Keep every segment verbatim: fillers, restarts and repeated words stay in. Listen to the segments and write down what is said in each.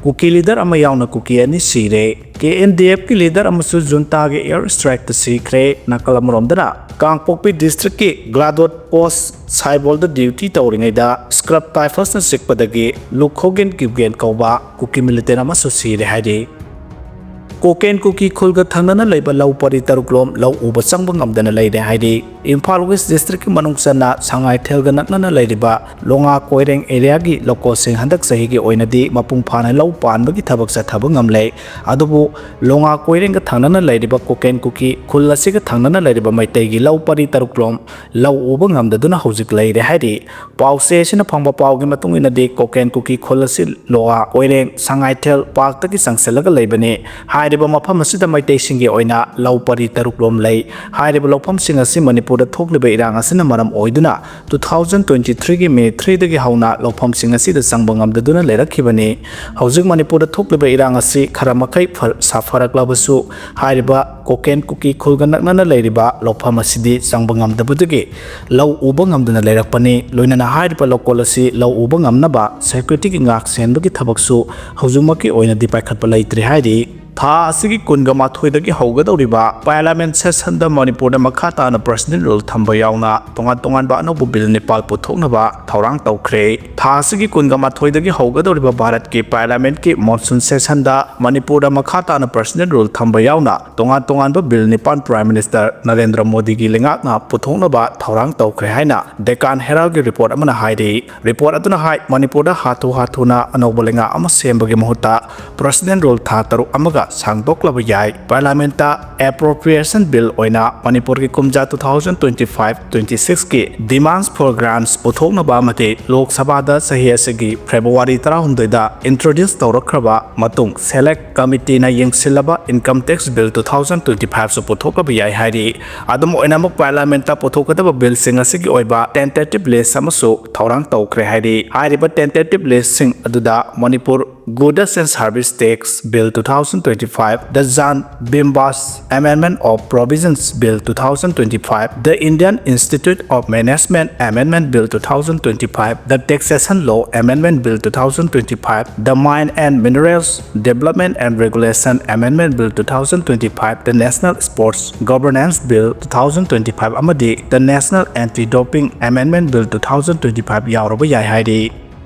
ꯀꯨꯀꯤ leader ꯑꯃ ꯌꯥꯎꯅ ꯀꯨꯀꯤ ꯑꯅꯤ ꯁꯤꯔꯦ꯫ ꯀꯦ ꯑꯦꯟ ꯗꯤ ꯑꯦꯐꯀꯤ ꯂꯤꯗꯔ ꯑꯃꯁꯨ ꯖꯨꯟꯇꯥꯒꯤ ꯑꯦꯌꯔ ꯁ꯭ꯇ꯭ꯔꯥꯏꯛꯇ ꯁꯤꯈ꯭ꯔꯦ꯫ ꯅꯥꯀꯜ ꯑꯃꯔꯣꯝꯗꯅ ꯀꯥꯡꯄꯣꯛꯄꯤ ꯗꯤꯁꯇ꯭ꯔꯤꯛꯀꯤ ꯒ꯭ꯂꯥꯗꯣꯠ ꯄꯣꯁ ꯁꯥꯏꯕꯣꯜꯗ ꯗ꯭ꯌꯨꯇꯤ ꯇꯧꯔꯤꯉꯩꯗ ꯁ꯭ꯀ꯭ꯔꯕ ꯇꯥꯏꯐꯁꯅ ꯆꯤꯛꯄꯗꯒꯤ ꯂꯨꯈꯣꯒꯦꯟ ꯀ꯭ꯌꯨꯒꯦꯟ ꯀꯧꯕ ꯀꯨꯀꯤ ꯃꯤꯂꯤꯇꯦꯟ ꯑꯃꯁꯨ ꯁꯤꯔꯦ ꯍꯥꯏꯔꯤ꯫ ꯀꯣꯀꯦꯟ ꯀꯨꯀꯤ ꯈꯨꯜꯒ ꯊꯪꯅꯅ ꯂꯩꯕ ꯂꯧ ꯄꯔꯤ ꯇꯔꯨꯛꯂꯣꯝ ꯂꯧ ꯎꯕ ꯆꯪꯕ ꯉꯝꯗꯅ ꯂꯩꯔꯦ ꯍꯥꯏꯔꯤ꯫ ꯏꯝꯐꯥꯜ ꯋꯦꯁ ꯗꯤꯁꯇ꯭ꯔꯤꯛꯀꯤ ꯃꯅꯨꯡ ꯆꯟꯅ ꯁꯉꯥꯏꯊꯦꯜꯒ ꯅꯛꯅꯅ ꯂꯩꯔꯤꯕ ꯂꯣꯉꯥ ꯀꯣꯏꯔꯦꯡ ꯑꯦꯔꯤꯌꯥꯒꯤ ꯂꯣꯀꯦꯜꯁꯤꯡ ꯍꯟꯗꯛ ꯆꯍꯤꯒꯤ ꯑꯣꯏꯅꯗꯤ ꯃꯄꯨꯡ ꯐꯥꯅ ꯂꯧ ꯄꯥꯟꯕꯒꯤ ꯊꯕꯛ ꯆꯠꯊꯕ ꯉꯝꯂꯦ꯫ ꯑꯗꯨꯕꯨ ꯂꯣꯉꯥ ꯀꯣꯏꯔꯦꯡꯒ ꯊꯪꯅꯅ ꯂꯩꯔꯤꯕ ꯀꯣꯀꯦꯟ ꯀꯨꯀꯤ ꯈꯨꯜ ꯑꯁꯤꯒ ꯊꯪꯅꯅ ꯂꯩꯔꯤꯕ ꯃꯩꯇꯩꯒꯤ ꯂꯧ ꯄꯔꯤ ꯇꯔꯨꯛꯂꯣꯝ ꯂꯧ ꯎꯕ ꯉꯝꯗꯗꯨꯅ ꯍꯧꯖꯤꯛ ꯂꯩꯔꯦ ꯍꯥꯏꯔꯤ꯫ ꯄꯥꯎꯆꯦ ꯑꯁꯤꯅ ꯐꯪꯕ ꯄꯥꯎꯒꯤ ꯃꯇꯨꯡ ꯏꯟꯅꯗꯤ ꯀꯣꯀꯦꯟ ꯀꯨꯀꯤ ꯈꯨꯜ ꯑꯁꯤ ꯂꯣꯉꯥ ꯀꯣꯏꯔꯦꯡ ꯁꯉꯥꯏꯊꯦꯜ ꯄꯥꯔꯛꯇꯒꯤ ꯆꯪꯁꯤꯜꯂꯒ ꯂꯩꯕꯅꯤ꯫ ꯍꯥꯏꯔꯤꯕ ꯃꯐꯝ ꯑꯁꯤꯗ ꯃꯩꯇꯩꯁꯤꯡꯒꯤ ꯑꯣꯏꯅ ꯂꯧ ꯄꯔꯤ ꯇꯔꯨꯛꯂꯣꯝ ꯂꯩ꯫ ꯍꯥꯏꯔꯤꯕ ꯂꯧꯐꯝꯁꯤꯡ ꯑꯁꯤ ꯃꯅꯤꯄꯨꯔꯗ ꯊꯣꯛꯂꯤꯕ ꯏꯔꯥꯡ ꯑꯁꯤꯅ ꯃꯔꯝ ꯑꯣꯏꯗꯨꯅ two thousand twenty three ꯒꯤ May three ꯗꯒꯤ ꯍꯧꯅ ꯂꯧꯐꯝꯁꯤꯡ ꯑꯁꯤꯗ ꯆꯪꯕ ꯉꯝꯗꯗꯨꯅ ꯂꯩꯔꯛꯈꯤꯕꯅꯤ꯫ ꯍꯧꯖꯤꯛ ꯃꯅꯤꯄꯨꯔꯗ ꯊꯣꯛꯂꯤꯕ ꯏꯔꯥꯡ ꯑꯁꯤ ꯈꯔ ꯃꯈꯩ ꯐ-, ꯁꯥꯐꯔꯛꯂꯕꯁꯨ ꯍꯥꯏꯔꯤꯕ ꯀꯣꯀꯦꯟ ꯀꯨꯀꯤ ꯈꯨꯜꯒ ꯅꯛꯅꯅ ꯂꯩꯔꯤꯕ ꯂꯧꯐꯝ ꯑꯁꯤꯗꯤ ꯆꯪꯕ ꯉꯝꯗꯕꯗꯒꯤ ꯂꯧ ꯎꯕ ꯉꯝꯗꯅ ꯂꯩꯔꯛꯄꯅꯤ꯫ ꯂꯣꯏꯅꯅ ꯍꯥꯏꯔꯤꯕ ꯂꯧꯀꯣꯜ ꯑꯁꯤ ꯂꯧ ꯎꯕ ꯉꯝꯅꯕ ꯁꯦꯀ꯭ꯌꯨꯔꯤꯇꯤꯒꯤ ꯉꯥꯛ ꯁꯦꯟꯕꯒꯤ ꯊꯕꯛꯁꯨ ꯍꯧꯖꯤꯛꯃꯛꯀꯤ ꯑꯣꯏꯅꯗꯤ ꯄꯥꯏꯈꯠꯄ ꯂꯩꯇ꯭ꯔꯤ ꯍꯥꯏꯔꯤ꯫ ꯊꯥ ꯑꯁꯤꯒꯤ ꯀꯨꯟꯒ ꯃꯥꯊꯣꯏꯗꯒꯤ ꯍꯧꯒꯗꯧꯔꯤꯕ ꯄꯥꯔꯂꯤꯌꯥꯃꯦꯟ ꯁꯦꯁꯟꯗ ꯃꯅꯤꯄꯨꯔꯗ ꯃꯈꯥ ꯇꯥꯅ ꯄ꯭ꯔꯁꯤꯗꯦꯟ ꯔꯨꯜ ꯊꯝꯕ ꯌꯥꯎꯅ ꯇꯣꯉꯥꯟ ꯇꯣꯉꯥꯟꯕ ꯑꯅꯧꯕ ꯕꯤꯜ ꯅꯤꯄꯥꯜ ꯄꯨꯊꯣꯛꯅꯕ ꯊꯧꯔꯥꯡ ꯇꯧꯈ꯭ꯔꯦ꯫ ꯊꯥ ꯑꯁꯤꯒꯤ ꯀꯨꯟꯒ ꯃꯥꯊꯣꯏꯗꯒꯤ ꯍꯧꯒꯗꯧꯔꯤꯕ ꯚꯥꯔꯠꯀꯤ ꯄꯥꯔꯂꯤꯌꯥꯃꯦꯟꯀꯤ ꯃꯣꯟꯁꯨꯟ ꯁꯦꯁꯟꯗ ꯃꯅꯤꯄꯨꯔꯗ ꯃꯈꯥ ꯇꯥꯅ ꯄ꯭ꯔꯁꯤꯗꯦꯟ ꯔꯨꯜ ꯊꯝꯕ ꯌꯥꯎꯅ ꯇꯣꯉꯥꯟ ꯇꯣꯉꯥꯟꯕ ꯕꯤꯜ ꯅꯤꯄꯥꯟ ꯄ꯭ꯔꯥꯏꯝ ꯃꯤꯅꯤꯁꯇꯔ ꯅꯔꯦꯟꯗ꯭ꯔ ꯃꯣꯗꯤꯒꯤ ꯂꯩꯉꯥꯛꯅ ꯄꯨꯊꯣꯛꯅꯕ ꯊꯧꯔꯥꯡ ꯇꯧꯈ꯭ꯔꯦ ꯍꯥꯏꯅ ꯗꯦꯀꯥꯟ ꯍꯦꯔꯥꯜꯒꯤ ꯔꯤꯄꯣꯔꯠ ꯑꯃꯅ ꯍꯥꯏꯔꯤ꯫ ꯔꯤꯄꯣꯔꯠ ꯑꯗꯨꯅ ꯍꯥꯏ, ꯃꯅꯤꯄꯨꯔꯗ ꯍꯥꯊꯨ ꯍꯥꯊꯨꯅ ꯑꯅꯧꯕ ꯂꯩꯉꯥꯛ ꯑꯃ ꯁꯦꯝꯕꯒꯤ ꯃꯍꯨꯠꯇ ꯄ꯭ꯔꯁꯤꯗꯦꯟ ꯔꯨꯜ ꯊꯥ ꯇꯔꯨꯛ ꯑꯃꯒ ꯁꯥꯡꯗꯣꯛꯂꯕ ꯌꯥꯏ꯫ ꯄꯥꯔꯂꯤꯌꯥꯃꯦꯟꯇ ꯑꯦꯄ꯭ꯔꯣꯄ꯭ꯔꯤꯌꯦꯁꯟ ꯕꯤꯜ ꯑꯣꯏꯅ ꯃꯅꯤꯄꯨꯔꯒꯤ ꯀꯨꯝꯖꯥ two thousand twenty five twenty six ꯀꯤ Demands for Grants ꯄꯨꯊꯣꯛꯅꯕ ꯑꯃꯗꯤ ꯂꯣꯛ ꯁꯚꯥꯗ ꯆꯍꯤ ꯑꯁꯤꯒꯤ ꯐꯦꯕ꯭ꯔꯨꯋꯥꯔꯤ ꯇꯔꯥꯍꯨꯝꯗꯣꯏꯗ introduce ꯇꯧꯔꯛꯈ꯭ꯔꯕ ꯃꯇꯨꯡ Select Committeeꯅ ꯌꯦꯡꯁꯤꯜꯂꯕ Income Tax Bill two thousand twenty five ꯁꯨ ꯄꯨꯊꯣꯛꯂꯕ ꯌꯥꯏ ꯍꯥꯏꯔꯤ꯫ ꯑꯗꯨꯝ ꯑꯣꯏꯅꯃꯛ, ꯄꯥꯔꯂꯤꯌꯥꯃꯦꯟꯇ ꯄꯨꯊꯣꯛꯀꯗꯕ ꯕꯤꯜꯁꯤꯡ ꯑꯁꯤꯒꯤ ꯑꯣꯏꯕ tentative list ꯑꯃꯁꯨ ꯊꯧꯔꯥꯡ ꯇꯧꯈ꯭ꯔꯦ ꯍꯥꯏꯔꯤ꯫ ꯍꯥꯏꯔꯤꯕ tentative listꯁꯤꯡ ꯑꯗꯨꯗ Manipur Goods and Service Tax Bill two thousand twenty-five, the Jan Bimbas Amendment of Provisions Bill two thousand twenty-five, the Indian Institute of Management Amendment Bill two thousand twenty-five, the Taxation Law Amendment Bill two thousand twenty-five, the Mine and Minerals Development and Regulation Amendment Bill two thousand twenty-five, the National Sports Governance Bill two thousand twenty-five ꯑꯃꯗꯤ the National Anti-Doping Amendment Bill two thousand twenty-five ꯌꯥꯎꯔꯕ ꯌꯥꯏ ꯍꯥꯏꯔꯤ꯫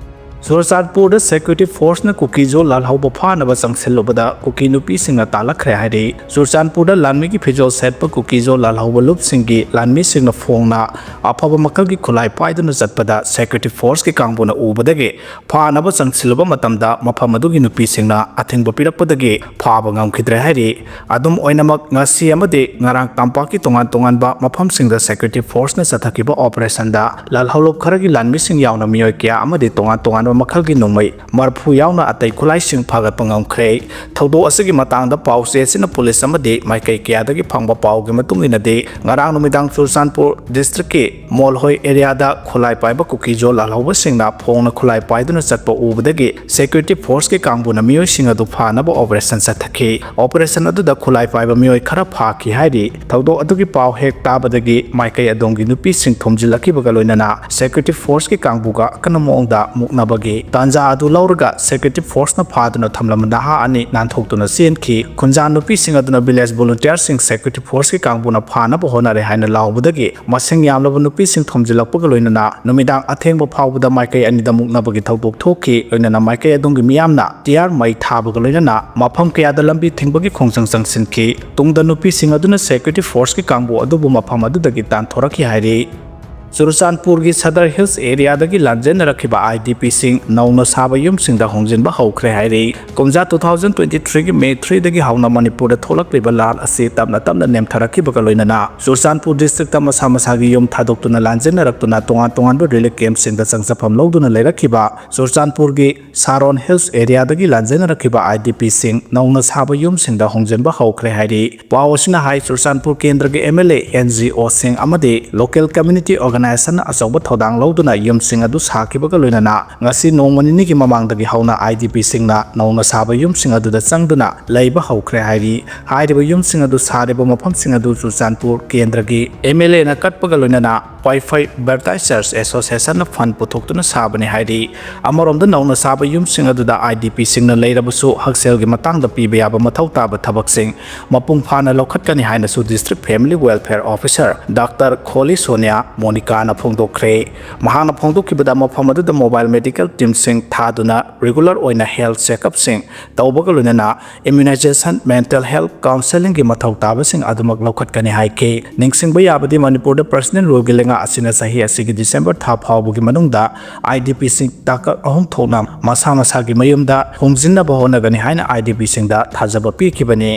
ꯆꯨꯔꯆꯥꯟꯄꯨꯔꯗ security ꯐꯣꯔꯁꯅ ꯀꯨꯀꯤꯖꯣ ꯂꯥꯜꯍꯧꯕ ꯐꯥꯅꯕ ꯆꯪꯁꯤꯜꯂꯨꯕꯗ ꯀꯨꯀꯤ ꯅꯨꯄꯤꯁꯤꯡꯅ ꯇꯥꯜꯂꯛꯈ꯭ꯔꯦ ꯍꯥꯏꯔꯤ꯫ ꯆꯨꯔꯆꯥꯟꯄꯨꯔꯗ ꯂꯥꯟꯃꯤꯒꯤ ꯐꯤꯖꯣꯜ ꯁꯦꯠꯄ ꯀꯨꯀꯤꯖꯣ ꯂꯥꯜꯍꯧꯕ ꯂꯨꯞꯁꯤꯡꯒꯤ ꯂꯥꯟꯃꯤꯁꯤꯡꯅ ꯐꯣꯡꯅ ꯑꯐꯕ ꯃꯈꯜꯒꯤ ꯈꯨꯠꯂꯥꯏ ꯄꯥꯏꯗꯨꯅ ꯆꯠꯄꯗ ꯁꯦꯀ꯭ꯌꯨꯔꯤꯇꯤ ꯐꯣꯔꯁꯀꯤ ꯀꯥꯡꯕꯨꯅ ꯎꯕꯗꯒꯤ ꯐꯥꯅꯕ ꯆꯪꯁꯤꯜꯂꯨꯕ ꯃꯇꯝꯗ ꯃꯐꯝ ꯑꯗꯨꯒꯤ ꯅꯨꯄꯤꯁꯤꯡꯅ ꯑꯊꯤꯡꯕ ꯄꯤꯔꯛꯄꯗꯒꯤ ꯐꯥꯕ ꯉꯝꯈꯤꯗ꯭ꯔꯦ ꯍꯥꯏꯔꯤ꯫ ꯑꯗꯨꯝ ꯑꯣꯏꯅꯃꯛ, ꯉꯁꯤ ꯑꯃꯗꯤ ꯉꯔꯥꯡ ꯇꯝꯄꯥꯛꯀꯤ ꯇꯣꯉꯥꯟ ꯇꯣꯉꯥꯟꯕ ꯃꯐꯝꯁꯤꯡꯗ ꯁꯦꯀ꯭ꯌꯨꯔꯤꯇꯤ ꯐꯣꯔꯁꯅ ꯆꯠꯊꯈꯤꯕ ꯑꯣꯄꯔꯦꯁꯟꯗ ꯂꯥꯜꯍꯧꯂꯨꯞ ꯈꯔꯒꯤ ꯂꯥꯟꯃꯤꯁꯤꯡ ꯌꯥꯎꯅ ꯃꯤꯑꯣꯏ ꯀꯌꯥ ꯑꯃꯗꯤ ꯇꯣꯉꯥꯟ ꯇꯣꯉꯥꯟꯕ ꯃꯈꯜꯒꯤ ꯅꯣꯡꯃꯩ ꯃꯔꯐꯨ ꯌꯥꯎꯅ ꯑꯇꯩ ꯈꯨꯠꯂꯥꯏꯁꯤꯡ ꯐꯥꯒꯠꯄ ꯉꯝꯈ꯭ꯔꯦ꯫ ꯊꯧꯗꯣꯛ ꯑꯁꯤꯒꯤ ꯃꯇꯥꯡꯗ ꯄꯥꯎ ꯆꯦ ꯑꯁꯤꯅ ꯄꯨꯂꯤꯁ ꯑꯃꯗꯤ ꯃꯥꯏꯀꯩ ꯀꯌꯥꯗꯒꯤ ꯐꯪꯕ ꯄꯥꯎꯒꯤ ꯃꯇꯨꯡ ꯏꯟꯅꯗꯤ, ꯉꯔꯥꯡ ꯅꯨꯃꯤꯗꯥꯡ ꯆꯨꯔꯆꯥꯟꯄꯨꯔ ꯗꯤꯁꯇ꯭ꯔꯤꯛꯀꯤ ꯃꯣꯜꯍꯣꯏ ꯑꯦꯔꯤꯌꯥꯗ ꯈꯨꯠꯂꯥꯏ ꯄꯥꯏꯕ ꯀꯨꯀꯤꯖꯣ ꯂꯥꯜꯍꯧꯕꯁꯤꯡꯅ ꯐꯣꯡꯅ ꯈꯨꯠꯂꯥꯏ ꯄꯥꯏꯗꯨꯅ ꯆꯠꯄ ꯎꯕꯗꯒꯤ ꯁꯦꯀ꯭ꯌꯨꯔꯤꯇꯤ ꯐꯣꯔꯁꯀꯤ ꯀꯥꯡꯕꯨꯅ ꯃꯤꯑꯣꯏꯁꯤꯡ ꯑꯗꯨ ꯐꯥꯅꯕ ꯑꯣꯄꯔꯦꯁꯟ ꯆꯠꯊꯈꯤ꯫ ꯑꯣꯄꯔꯦꯁꯟ ꯑꯗꯨꯗ ꯈꯨꯠꯂꯥꯏ ꯄꯥꯏꯕ ꯃꯤꯑꯣꯏ ꯈꯔ ꯐꯥꯈꯤ ꯍꯥꯏꯔꯤ꯫ ꯊꯧꯗꯣꯛ ꯑꯗꯨꯒꯤ ꯄꯥꯎ ꯍꯦꯛ ꯇꯥꯕꯗꯒꯤ ꯃꯥꯏꯀꯩ ꯑꯗꯣꯝꯒꯤ ꯅꯨꯄꯤꯁꯤꯡ ꯊꯣꯝꯖꯤꯜꯂꯛꯈꯤꯕꯒ ꯂꯣꯏꯅꯅ ꯁꯦꯀ꯭ꯌꯨꯔꯤꯇꯤ ꯐꯣꯔꯁꯀꯤ ꯀꯥꯡꯕꯨꯒ ꯑꯀꯟꯕ ꯃꯑꯣꯡꯗ ꯃꯨꯛꯅꯕꯒꯤ ꯇꯥꯟꯖꯥ ꯑꯗꯨ ꯂꯧꯔꯒ ꯁꯦꯀ꯭ꯌꯨꯔꯤꯇꯤ ꯐꯣꯔꯁꯅ ꯐꯥꯗꯨꯅ ꯊꯝꯂꯝꯕ ꯅꯍꯥ ꯑꯅꯤ ꯅꯥꯟꯊꯣꯛꯇꯨꯅ ꯆꯦꯟꯈꯤ꯫ ꯈꯨꯟꯖꯥ ꯅꯨꯄꯤꯁꯤꯡ ꯑꯗꯨꯅ ꯚꯤꯂꯦꯖ ꯚꯣꯂꯨꯟꯇꯤꯌꯔꯁꯤꯡ ꯁꯦꯀ꯭ꯌꯨꯔꯤꯇꯤ ꯐꯣꯔꯁꯀꯤ ꯀꯥꯡꯕꯨꯅ ꯐꯥꯅꯕ ꯍꯣꯠꯅꯔꯦ ꯍꯥꯏꯅ ꯂꯥꯎꯕꯗꯒꯤ ꯃꯁꯤꯡ ꯌꯥꯝꯂꯕ ꯅꯨꯄꯤꯁꯤꯡ ꯊꯣꯝꯖꯤꯜꯂꯛꯄꯒ ꯂꯣꯏꯅꯅ ꯅꯨꯃꯤꯗꯥꯡ ꯑꯊꯦꯡꯕ ꯐꯥꯎꯕꯗ ꯃꯥꯏꯀꯩ ꯑꯅꯤꯗ ꯃꯨꯛꯅꯕꯒꯤ ꯊꯧꯗꯣꯛ ꯊꯣꯛꯈꯤ꯫ ꯂꯣꯏꯅꯅ ꯃꯥꯏꯀꯩ ꯑꯗꯣꯝꯒꯤ ꯃꯤꯌꯥꯝꯅ ꯇꯤꯌꯥꯔ ꯃꯩ ꯊꯥꯕꯒ ꯂꯣꯏꯅꯅ ꯃꯐꯝ ꯀꯌꯥꯗ ꯂꯝꯕꯤ ꯊꯤꯡꯕꯒꯤ ꯈꯣꯡꯖꯪ ꯆꯪꯁꯤꯟꯈꯤ꯫ ꯇꯨꯡꯗ ꯅꯨꯄꯤꯁꯤꯡ ꯑꯗꯨꯅ ꯁꯦꯀ꯭ꯌꯨꯔꯤꯇꯤ ꯐꯣꯔꯁꯀꯤ ꯀꯥꯡꯕꯨ ꯑꯗꯨꯕꯨ ꯃꯐꯝ ꯑꯗꯨꯗꯒꯤ ꯇꯥꯟꯊꯣꯔꯛꯈꯤ ꯍꯥꯏꯔꯤ꯫ ꯆꯨꯔꯆꯥꯟꯄꯨꯔꯒꯤ ꯁꯗꯔ ꯍꯤꯜꯁ ꯑꯦꯔꯤꯌꯥꯗꯒꯤ ꯂꯥꯟꯖꯦꯟꯅꯔꯛꯈꯤꯕ ꯑꯥꯏ ꯗꯤ ꯄꯤꯁꯤꯡ ꯅꯧꯅ ꯁꯥꯕ ꯌꯨꯝꯁꯤꯡꯗ ꯍꯣꯡꯖꯤꯟꯕ ꯍꯧꯈ꯭ꯔꯦ ꯍꯥꯏꯔꯤ꯫ ꯀꯨꯝꯖꯥ two thousand twenty-three ꯒꯤ May three ꯗꯒꯤ ꯍꯧꯅ ꯃꯅꯤꯄꯨꯔꯗ ꯊꯣꯛꯂꯛꯂꯤꯕ ꯂꯥꯟ ꯑꯁꯤ ꯇꯞꯅ ꯇꯞꯅ ꯅꯦꯝꯊꯔꯛꯈꯤꯕꯒ ꯂꯣꯏꯅꯅ ꯆꯨꯔꯆꯥꯟꯄꯨꯔ ꯗꯤꯁꯇ꯭ꯔꯤꯛꯇ ꯃꯁꯥ ꯃꯁꯥꯒꯤ ꯌꯨꯝ ꯊꯥꯗꯣꯛꯇꯨꯅ ꯂꯥꯟꯖꯦꯟꯅꯔꯛꯇꯨꯅ ꯇꯣꯉꯥꯟ ꯇꯣꯉꯥꯟꯕ ꯔꯤꯂꯤꯐ ꯀꯦꯝꯞꯁꯤꯡꯗ ꯆꯪꯖꯐꯝ ꯂꯧꯗꯨꯅ ꯂꯩꯔꯛꯈꯤꯕ ꯆꯨꯔꯆꯥꯟꯄꯨꯔꯒꯤ ꯁꯥꯔꯣꯟ ꯍꯤꯜꯁ ꯑꯦꯔꯤꯌꯥꯗꯒꯤ ꯂꯥꯟꯖꯦꯟꯅꯔꯛꯈꯤꯕ ꯑꯥꯏ ꯗꯤ ꯄꯤꯁꯤꯡ ꯅꯧꯅ ꯁꯥꯕ ꯌꯨꯝꯁꯤꯡꯗ ꯍꯣꯡꯖꯤꯟꯕ ꯍꯧꯈ꯭ꯔꯦ ꯍꯥꯏꯔꯤ꯫ ꯄꯥꯎ ꯑꯁꯤꯅ ꯍꯥꯏ, ꯆꯨꯔꯆꯥꯟꯄꯨꯔ ꯀꯦꯟꯗ꯭ꯔꯒꯤ M L A, N G ꯑꯣꯁꯤꯡ ꯑꯃꯗꯤ ꯂꯣꯀꯦꯜ ꯀꯝꯃ꯭ꯌꯨꯅꯤꯇꯤ ꯑꯣꯔꯒꯅꯥꯏꯖꯦꯁꯟꯅ ꯑꯆꯧꯕ ꯊꯧꯗꯥꯡ ꯂꯧꯗꯨꯅ ꯌꯨꯝꯁꯤꯡ ꯑꯗꯨ ꯁꯥꯈꯤꯕꯒ ꯂꯣꯏꯅꯅ ꯉꯁꯤ ꯅꯣꯡꯃ ꯅꯤꯅꯤꯒꯤ ꯃꯃꯥꯡꯗꯒꯤ ꯍꯧꯅ IDPꯁꯤꯡꯅ ꯅꯧꯅ ꯁꯥꯕ ꯌꯨꯝꯁꯤꯡ ꯑꯗꯨꯗ ꯆꯪꯗꯨꯅ ꯂꯩꯕ ꯍꯧꯈ꯭ꯔꯦ ꯍꯥꯏꯔꯤ꯫ ꯍꯥꯏꯔꯤꯕ ꯌꯨꯝꯁꯤꯡ ꯑꯗꯨ ꯁꯥꯔꯤꯕ ꯃꯐꯝꯁꯤꯡ ꯑꯗꯨ ꯆꯨꯔꯆꯥꯟꯄꯨꯔ ꯀꯦꯟꯗ꯭ꯔꯒꯤ MLAꯅ ꯀꯠꯄꯒ ꯂꯣꯏꯅꯅ ꯋꯥꯏꯐꯩ ꯕꯦꯞꯇꯥꯏꯖ ꯆꯔꯆ ꯑꯦꯁꯣꯁꯤꯌꯦꯁꯟꯅ ꯐꯟ ꯄꯨꯊꯣꯛꯇꯨꯅ ꯁꯥꯕꯅꯤ ꯍꯥꯏꯔꯤ꯫ ꯑꯃꯔꯣꯝꯗ ꯅꯧꯅ ꯁꯥꯕ ꯌꯨꯝꯁꯤꯡ ꯑꯗꯨꯗ IDPꯁꯤꯡꯅ ꯂꯩꯔꯕꯁꯨ ꯍꯛꯁꯦꯜꯒꯤ ꯃꯇꯥꯡꯗ ꯄꯤꯕ ꯌꯥꯕ ꯃꯊꯧ ꯇꯥꯕ ꯊꯕꯛꯁꯤꯡ ꯃꯄꯨꯡ ꯐꯥꯅ ꯂꯧꯈꯠꯀꯅꯤ ꯍꯥꯏꯅꯁꯨ District Family Welfare Officer Doctor Kohli Sonia ꯃꯣꯅꯤꯀꯥꯅ ꯐꯣꯡꯗꯣꯛꯈ꯭ꯔꯦ꯫ ꯃꯍꯥꯛꯅ ꯐꯣꯡꯗꯣꯛꯈꯤꯕꯗ ꯃꯐꯝ ꯑꯗꯨꯗ mobile medical teamꯁꯤꯡ ꯊꯥꯗꯨꯅ regular ꯑꯣꯏꯅ health checkupꯁꯤꯡ ꯇꯧꯕꯒ ꯂꯣꯏꯅꯅ immunization, mental health counselingꯒꯤ ꯃꯊꯧ ꯇꯥꯕꯁꯤꯡ ꯑꯗꯨꯃꯛ ꯂꯧꯈꯠꯀꯅꯤ ꯍꯥꯏꯈꯤ꯫ ꯅꯤꯡꯁꯤꯡꯕ ꯌꯥꯕꯗꯤ ꯃꯅꯤꯄꯨꯔꯗ personal ruleꯒꯤ ꯂꯩꯉꯥꯛ ꯑꯁꯤꯅ ꯆꯍꯤ ꯑꯁꯤꯒꯤ December ꯊꯥ ꯐꯥꯎꯕꯒꯤ ꯃꯅꯨꯡꯗ IDPꯁꯤꯡ ꯇꯥꯡꯀꯛ ꯑꯍꯨꯝ ꯊꯣꯛꯅ ꯃꯁꯥ ꯃꯁꯥꯒꯤ ꯃꯌꯨꯝꯗ ꯍꯣꯡꯖꯤꯟꯅꯕ ꯍꯣꯠꯅꯒꯅꯤ ꯍꯥꯏꯅ IDPꯁꯤꯡꯗ ꯊꯥꯖꯕ ꯄꯤꯈꯤꯕꯅꯤ꯫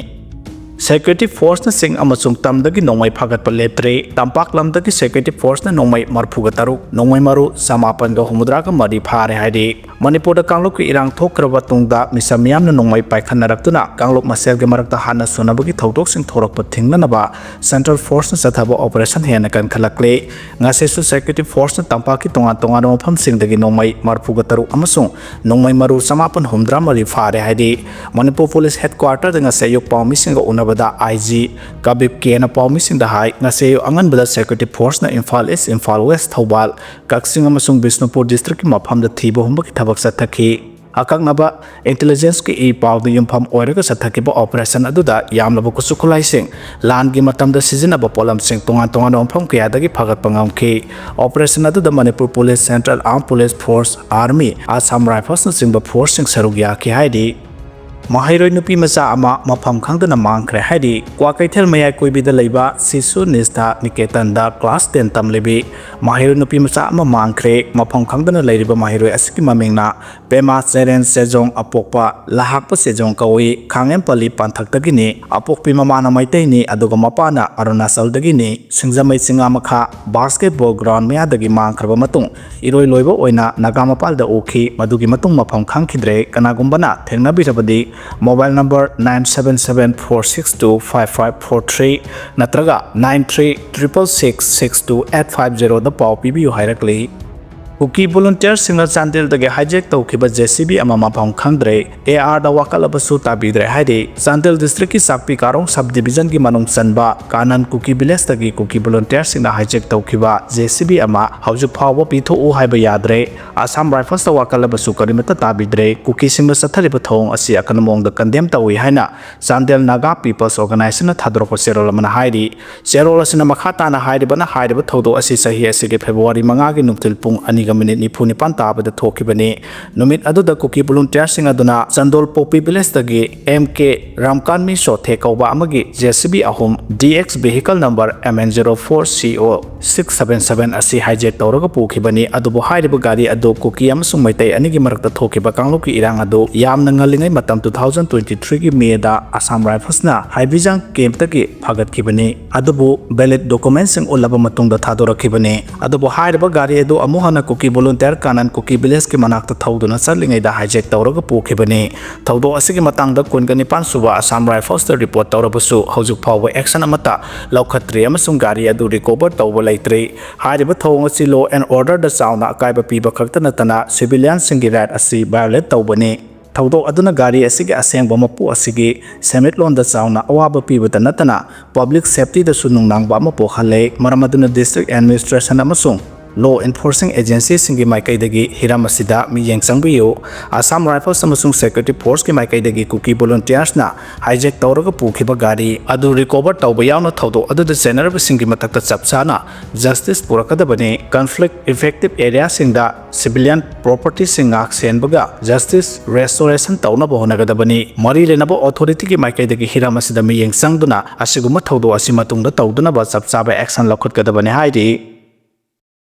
Security Forceꯅ ꯆꯤꯡ ꯑꯃꯁꯨꯡ ꯇꯝꯗꯒꯤ ꯅꯣꯡꯃꯩ ꯐꯥꯒꯠꯄ ꯂꯦꯞꯇ꯭ꯔꯦ꯫ ꯇꯝꯄꯥꯛ ꯂꯝꯗꯒꯤ Security Forceꯅ ꯅꯣꯡꯃꯩ ꯃꯔꯤꯐꯨꯒ ꯇꯔꯨꯛ, ꯅꯣꯡꯃꯩ ꯃꯔꯨ ꯆꯃꯥꯄꯟꯒ ꯍꯨꯝꯐꯨꯇꯔꯥꯒ ꯃꯔꯤ ꯐꯥꯔꯦ ꯍꯥꯏꯔꯤ꯫ ꯃꯅꯤꯄꯨꯔꯗ ꯀꯥꯡꯂꯨꯞꯀꯤ ꯏꯔꯥꯡ ꯊꯣꯛꯈ꯭ꯔꯕ ꯇꯨꯡꯗ ꯃꯤꯆꯝ ꯃꯤꯌꯥꯝꯅ ꯅꯣꯡꯃꯩ ꯄꯥꯏꯈꯠꯅꯔꯛꯇꯨꯅ ꯀꯥꯡꯂꯨꯞ ꯃꯁꯦꯜꯒꯤ ꯃꯔꯛꯇ ꯍꯥꯟꯅ ꯁꯨꯅꯕꯒꯤ ꯊꯧꯗꯣꯛꯁꯤꯡ ꯊꯣꯔꯛꯄ ꯊꯤꯡꯅꯅꯕ Central Forceꯅ ꯆꯠꯊꯕ operation ꯍꯦꯟꯅ ꯀꯟꯈꯠꯂꯛꯂꯦ꯫ ꯉꯁꯤꯁꯨ Security Forceꯅ ꯇꯝꯄꯥꯛꯀꯤ ꯇꯣꯉꯥꯟ ꯇꯣꯉꯥꯟꯕ ꯃꯐꯝꯁꯤꯡꯗꯒꯤ ꯅꯣꯡꯃꯩ ꯃꯔꯤꯐꯨꯒ ꯇꯔꯨꯛ ꯑꯃꯁꯨꯡ ꯅꯣꯡꯃꯩ ꯃꯔꯨ ꯆꯃꯥꯄꯟ ꯍꯨꯝꯐꯨꯇꯔꯥ ꯃꯔꯤ ꯐꯥꯔꯦ ꯍꯥꯏꯔꯤ꯫ ꯃꯅꯤꯄꯨꯔ ꯄꯨꯂꯤꯁ headquarterꯗ ꯉꯁꯤ ꯑꯌꯨꯛ ꯄꯥꯎꯃꯤꯁꯤꯡꯒ ꯎꯅꯕꯗ IG ꯀꯕꯤꯕ ꯀꯦꯅ ꯄꯥꯎꯃꯤꯁꯤꯡꯗ ꯍꯥꯏ, ꯉꯁꯤ ꯑꯌꯨꯛ ꯑꯉꯟꯕꯗ Security Forceꯅ Imphal East, Imphal West, Thoubal, ꯀꯛꯆꯤꯡ ꯑꯃꯁꯨꯡ ꯕꯤꯁꯅꯨꯄꯨꯔ districtꯀꯤ ꯃꯐꯝꯗ ꯊꯤꯕ ꯍꯨꯝꯕꯒꯤ ꯊꯕꯛ ꯆꯠꯊꯈꯤ꯫ ꯑꯀꯛꯅꯕ intelligenceꯀꯤ ꯏ ꯄꯥꯎꯗ ꯌꯨꯝꯐꯝ ꯑꯣꯏꯔꯒ ꯆꯠꯊꯈꯤꯕ operation ꯑꯗꯨꯗ ꯌꯥꯝꯂꯕ ꯈꯨꯠꯁꯨ ꯈꯨꯠꯂꯥꯏꯁꯤꯡ, ꯂꯥꯟꯒꯤ ꯃꯇꯝꯗ ꯁꯤꯖꯤꯟꯅꯕ ꯄꯣꯠꯂꯝꯁꯤꯡ ꯇꯣꯉꯥꯟ ꯇꯣꯉꯥꯟꯕ ꯃꯐꯝ ꯀꯌꯥꯗꯒꯤ ꯐꯒꯠꯄ ꯉꯝꯈꯤ꯫ Operation ꯑꯗꯨꯗ Manipur police, Central Armed Police Force, Army, Assam Riflesꯅꯆꯤꯡꯕ forceꯁꯤꯡ ꯁꯔꯨꯛ ꯌꯥꯈꯤ ꯍꯥꯏꯔꯤ꯫ ꯃꯍꯩꯔꯣꯏ ꯅꯨꯄꯤ ꯃꯆꯥ ꯑꯃ ꯃꯐꯝ ꯈꯪꯗꯅ ꯃꯥꯡꯈ꯭ꯔꯦ ꯍꯥꯏꯔꯤ꯫ ꯀ꯭ꯋꯥꯀꯩꯊꯦꯜ ꯃꯌꯥꯏ ꯀꯣꯏꯕꯤꯗ ꯂꯩꯕ ꯁꯤꯁꯨ ꯅꯤꯁꯊꯥ ꯅꯤꯀꯦꯇꯟꯗ class ten ꯇꯝꯂꯤꯕꯤ ꯃꯍꯩꯔꯣꯏ ꯅꯨꯄꯤ ꯃꯆꯥ ꯑꯃ ꯃꯥꯡꯈ꯭ꯔꯦ꯫ ꯃꯐꯝ ꯈꯪꯗꯅ ꯂꯩꯔꯤꯕ ꯃꯍꯩꯔꯣꯏ ꯑꯁꯤꯒꯤ ꯃꯃꯤꯡꯅ ꯄꯦꯃꯥ ꯆꯦꯔꯦꯟ ꯆꯦꯖꯣꯡ, ꯑꯄꯣꯛꯄ ꯂꯍꯥꯛꯄ ꯆꯦꯖꯣꯡ ꯀꯧꯏ꯫ ꯈꯥꯡꯉꯦꯝꯄꯜꯂꯤ ꯄꯟꯊꯛꯇꯒꯤꯅꯤ꯫ ꯑꯄꯣꯛꯄꯤ ꯃꯃꯥꯅ ꯃꯩꯇꯩꯅꯤ, ꯑꯗꯨꯒ ꯃꯄꯥꯅ ꯑꯔꯨꯅꯥꯆꯜꯗꯒꯤꯅꯤ꯫ ꯁꯤꯡꯖꯃꯩ ꯆꯤꯉꯥ ꯃꯈꯥ basketball ground ꯃꯌꯥꯗꯒꯤ ꯃꯥꯡꯈ꯭ꯔꯕ ꯃꯇꯨꯡ ꯏꯔꯣꯏ ꯂꯣꯏꯕ ꯑꯣꯏꯅ ꯅꯥꯒꯥ ꯃꯄꯥꯜꯗ ꯎꯈꯤ꯫ ꯃꯗꯨꯒꯤ ꯃꯇꯨꯡ ꯃꯐꯝ ꯈꯪꯈꯤꯗ꯭ꯔꯦ꯫ ꯀꯅꯥꯒꯨꯝꯕꯅ ꯊꯦꯡꯅꯕꯤꯔꯕꯗꯤ mobile number nine seven seven four six two five five four three ꯅꯠꯇ꯭ꯔꯒ nine three triple six six two eight five zero ꯗ ꯄꯥꯎ ꯄꯤꯕꯤꯌꯨ ꯍꯥꯏꯔꯛꯂꯤ꯫ ꯀꯨꯀꯤ ꯚꯣꯂꯨꯟꯇꯤꯌꯔꯁꯤꯡꯅ ꯆꯥꯟꯗꯦꯜꯗꯒꯤ ꯍꯥꯏꯖꯦꯛ ꯇꯧꯈꯤꯕ ꯖꯦ ꯁꯤ ꯕꯤ ꯑꯃ ꯃꯐꯝ ꯈꯪꯗ꯭ꯔꯦ꯫ ꯑꯦ ꯑꯥꯔꯗ ꯋꯥꯀꯠꯂꯕꯁꯨ ꯇꯥꯕꯤꯗ꯭ꯔꯦ ꯍꯥꯏꯔꯤ꯫ ꯆꯥꯟꯗꯦꯜ ꯗꯤꯁꯇ꯭ꯔꯤꯛꯀꯤ ꯆꯥꯛꯄꯤ ꯀꯥꯔꯣꯡ ꯁꯕ ꯗꯤꯕꯤꯖꯟꯒꯤ ꯃꯅꯨꯡ ꯆꯟꯕ ꯀꯥꯅꯟ ꯀꯨꯀꯤ ꯚꯤꯂꯦꯖꯇꯒꯤ ꯀꯨꯀꯤ ꯚꯣꯂꯨꯟꯇꯤꯌꯔꯁꯤꯡꯅ ꯍꯥꯏꯖꯦꯛ ꯇꯧꯈꯤꯕ ꯖꯦ ꯁꯤ ꯕꯤ ꯑꯃ ꯍꯧꯖꯤꯛ ꯐꯥꯎꯕ ꯄꯤꯊꯣꯛꯎ ꯍꯥꯏꯕ ꯌꯥꯗ꯭ꯔꯦ꯫ ꯑꯁꯥꯝ ꯔꯥꯏꯐꯜꯁꯇ ꯋꯥꯀꯠꯂꯕꯁꯨ ꯀꯔꯤꯃꯠꯇ ꯇꯥꯕꯤꯗ꯭ꯔꯦ꯫ ꯀꯨꯀꯤꯁꯤꯡꯅ ꯆꯠꯊꯔꯤꯕ ꯊꯧꯑꯣꯡ ꯑꯁꯤ ꯑꯀꯟꯕ ꯃꯑꯣꯡꯗ ꯀꯟꯗꯦꯝ ꯇꯧꯏ ꯍꯥꯏꯅ ꯆꯥꯟꯗꯦꯜ ꯅꯥꯒꯥ ꯄꯤꯄꯜꯁ ꯑꯣꯔꯒꯅꯥꯏꯖꯦꯁꯟꯅ ꯊꯥꯗꯣꯔꯛꯄ ꯆꯦꯔꯣꯜ ꯑꯃꯅ ꯍꯥꯏꯔꯤ꯫ ꯆꯦꯔꯣꯜ ꯑꯁꯤꯅ ꯃꯈꯥ ꯇꯥꯅ ꯍꯥꯏꯔꯤꯕꯅ ꯍꯥꯏꯔꯤꯕ ꯊꯧꯗꯣꯛ ꯑꯁꯤ ꯆꯍꯤ ꯑꯁꯤꯒꯤ ꯐꯦꯕ꯭ꯔꯨꯋꯥꯔꯤ ꯃꯉꯥꯒꯤ ꯅꯨꯡꯊꯤꯜ ꯄꯨꯡ ꯑꯅꯤꯒ ꯃꯤꯅꯤꯠ ꯅꯤꯐꯨ ꯅꯤꯄꯥꯟ ꯇꯥꯕꯗ ꯊꯣꯛꯈꯤꯕꯅꯤ꯫ ꯅꯨꯃꯤꯠ ꯑꯗꯨꯗ ꯀꯨꯀꯤ ꯚꯣꯂꯨꯟꯇꯤꯌꯔꯁꯤꯡ ꯑꯗꯨꯅ ꯆꯟꯗꯣꯜ ꯄꯣꯄꯤ ꯚꯤꯂꯦꯖꯇꯒꯤ ꯑꯦꯝ ꯀꯦ ꯔꯥꯝꯀꯥꯟꯃꯤ ꯁꯣꯊꯦ ꯀꯧꯕ ꯑꯃꯒꯤ ꯖꯦ ꯁꯤ ꯕꯤ ꯑꯍꯨꯝ, ꯗꯤ X vehicle number M N zero four C O six seven seven ꯑꯁꯤ ꯍꯥꯏꯖꯦꯛ ꯇꯧꯔꯒ ꯄꯨꯈꯤꯕꯅꯤ꯫ ꯑꯗꯨꯕꯨ ꯍꯥꯏꯔꯤꯕ ꯒꯥꯔꯤ ꯑꯗꯨ ꯀꯨꯀꯤ ꯑꯃꯁꯨꯡ ꯃꯩꯇꯩ ꯑꯅꯤꯒꯤ ꯃꯔꯛꯇ ꯊꯣꯛꯈꯤꯕ ꯀꯥꯡꯂꯨꯞꯀꯤ ꯏꯔꯥꯡ ꯑꯗꯨ ꯌꯥꯝꯅ ꯉꯜꯂꯤꯉꯩ ꯃꯇꯝ two thousand twenty three ꯒꯤ ꯃꯦꯗ ꯑꯁꯥꯝ ꯔꯥꯏꯐꯜꯁꯅ ꯍꯥꯏꯕꯤꯖꯥꯡ ꯀꯦꯝꯞꯇꯒꯤ ꯐꯥꯒꯠꯈꯤꯕꯅꯤ꯫ ꯑꯗꯨꯕꯨ ꯚꯦꯂꯤꯗ ꯗꯣꯀꯨꯃꯦꯟꯁꯤꯡ ꯎꯠꯂꯕ ꯃꯇꯨꯡꯗ ꯊꯥꯗꯣꯔꯛꯈꯤꯕꯅꯤ꯫ ꯑꯗꯨꯕꯨ ꯍꯥꯏꯔꯤꯕ ꯒꯥꯔꯤ ꯑꯗꯨ ꯑꯃꯨꯛ ꯍꯟꯅ ꯀꯨꯀꯤ ꯚꯣꯂꯨꯟꯇꯤꯌꯔ ꯀꯥꯅꯟ ꯀꯨꯀꯤ ꯚꯤꯂꯦꯖꯀꯤ ꯃꯅꯥꯛꯇ ꯊꯧꯗꯨꯅ ꯆꯠꯂꯤꯉꯩꯗ ꯍꯥꯏꯖꯦꯛ ꯇꯧꯔꯒ ꯄꯨꯈꯤꯕꯅꯤ꯫ ꯊꯧꯗꯣꯛ ꯑꯁꯤꯒꯤ ꯃꯇꯥꯡꯗ ꯀꯨꯟꯒ ꯅꯤꯄꯥꯟ ꯁꯨꯕ ꯑꯁꯥꯝ ꯔꯥꯏꯐꯜꯁꯇ ꯔꯤꯄꯣꯔꯠ ꯇꯧꯔꯕꯁꯨ ꯍꯧꯖꯤꯛ ꯐꯥꯎꯕ ꯑꯦꯛꯁꯟ ꯑꯃꯠꯇ ꯂꯧꯈꯠꯇ꯭ꯔꯤ ꯑꯃꯁꯨꯡ ꯒꯥꯔꯤ ꯑꯗꯨ ꯔꯤꯀꯣꯚꯔ ꯇꯧꯕ ꯂꯩꯇ꯭ꯔꯤ꯫ ꯍꯥꯏꯔꯤꯕ ꯊꯧꯑꯣꯡ ꯑꯁꯤ law and order ꯗ ꯆꯥꯎꯅ ꯑꯀꯥꯏꯕ ꯄꯤꯕ ꯈꯛꯇ ꯅꯠꯇꯅ civilian ꯁꯤꯡꯒꯤ right ꯑꯁꯤ violate ꯇꯧꯕꯅꯤ꯫ ꯊꯧꯗꯣꯛ ꯑꯗꯨꯅ ꯒꯥꯔꯤ ꯑꯁꯤꯒꯤ ꯑꯁꯦꯡꯕ ꯃꯄꯨ ꯑꯁꯤꯒꯤ ꯁꯦꯟꯃꯤꯠꯂꯣꯟꯗ ꯆꯥꯎꯅ ꯑꯋꯥꯕ ꯄꯤꯕꯇ ꯅꯠꯇꯅ public safety ꯗꯁꯨ ꯅꯨꯡꯅꯥꯡꯕ ꯑꯃ ꯄꯣꯛꯍꯜꯂꯦ꯫ ꯃꯔꯝ ꯑꯗꯨꯅ district administration ꯑꯃꯁꯨꯡ law enforcing agency ꯁꯤꯡꯒꯤ ꯃꯥꯏꯀꯩꯗꯒꯤ ꯍꯤꯔꯝ ꯑꯁꯤꯗ ꯃꯤꯠꯌꯦꯡ ꯆꯪꯕꯤꯌꯨ꯫ ꯑꯁꯥꯝ ꯔꯥꯏꯐꯜꯁ ꯑꯃꯁꯨꯡ security force ꯀꯤ ꯃꯥꯏꯀꯩꯗꯒꯤ ꯀꯨꯀꯤ ꯚꯣꯂꯨꯟꯇꯤꯌꯔꯁꯅ ꯍꯥꯏꯖꯦꯛ ꯇꯧꯔꯒ ꯄꯨꯈꯤꯕ ꯒꯥꯔꯤ ꯑꯗꯨ ꯔꯤꯀꯣꯚꯔ ꯇꯧꯕ ꯌꯥꯎꯅ ꯊꯧꯗꯣꯛ ꯑꯗꯨꯗ ꯆꯦꯟꯅꯔꯕꯁꯤꯡꯒꯤ ꯃꯊꯛꯇ ꯆꯞ ꯆꯥꯅ justice ꯄꯨꯔꯛꯀꯗꯕꯅꯤ꯫ Conflict affected area ꯁꯤꯡꯗ civilian property ꯁꯤꯡ ꯉꯥꯛ ꯁꯦꯟꯕꯒ justice restoration ꯇꯧꯅꯕ ꯍꯣꯠꯅꯒꯗꯕꯅꯤ꯫ ꯃꯔꯤ ꯂꯩꯅꯕ authority ꯒꯤ ꯃꯥꯏꯀꯩꯗꯒꯤ ꯍꯤꯔꯝ ꯑꯁꯤꯗ ꯃꯤꯠꯌꯦꯡ ꯆꯪꯗꯨꯅ ꯑꯁꯤꯒꯨꯝꯕ ꯊꯧꯗꯣꯛ ꯑꯁꯤ ꯃꯇꯨꯡꯗ ꯇꯧꯗꯅꯕ ꯆꯞ ꯆꯥꯕ action ꯂꯧꯈꯠꯀꯗꯕꯅꯤ ꯍꯥꯏꯔꯤ꯫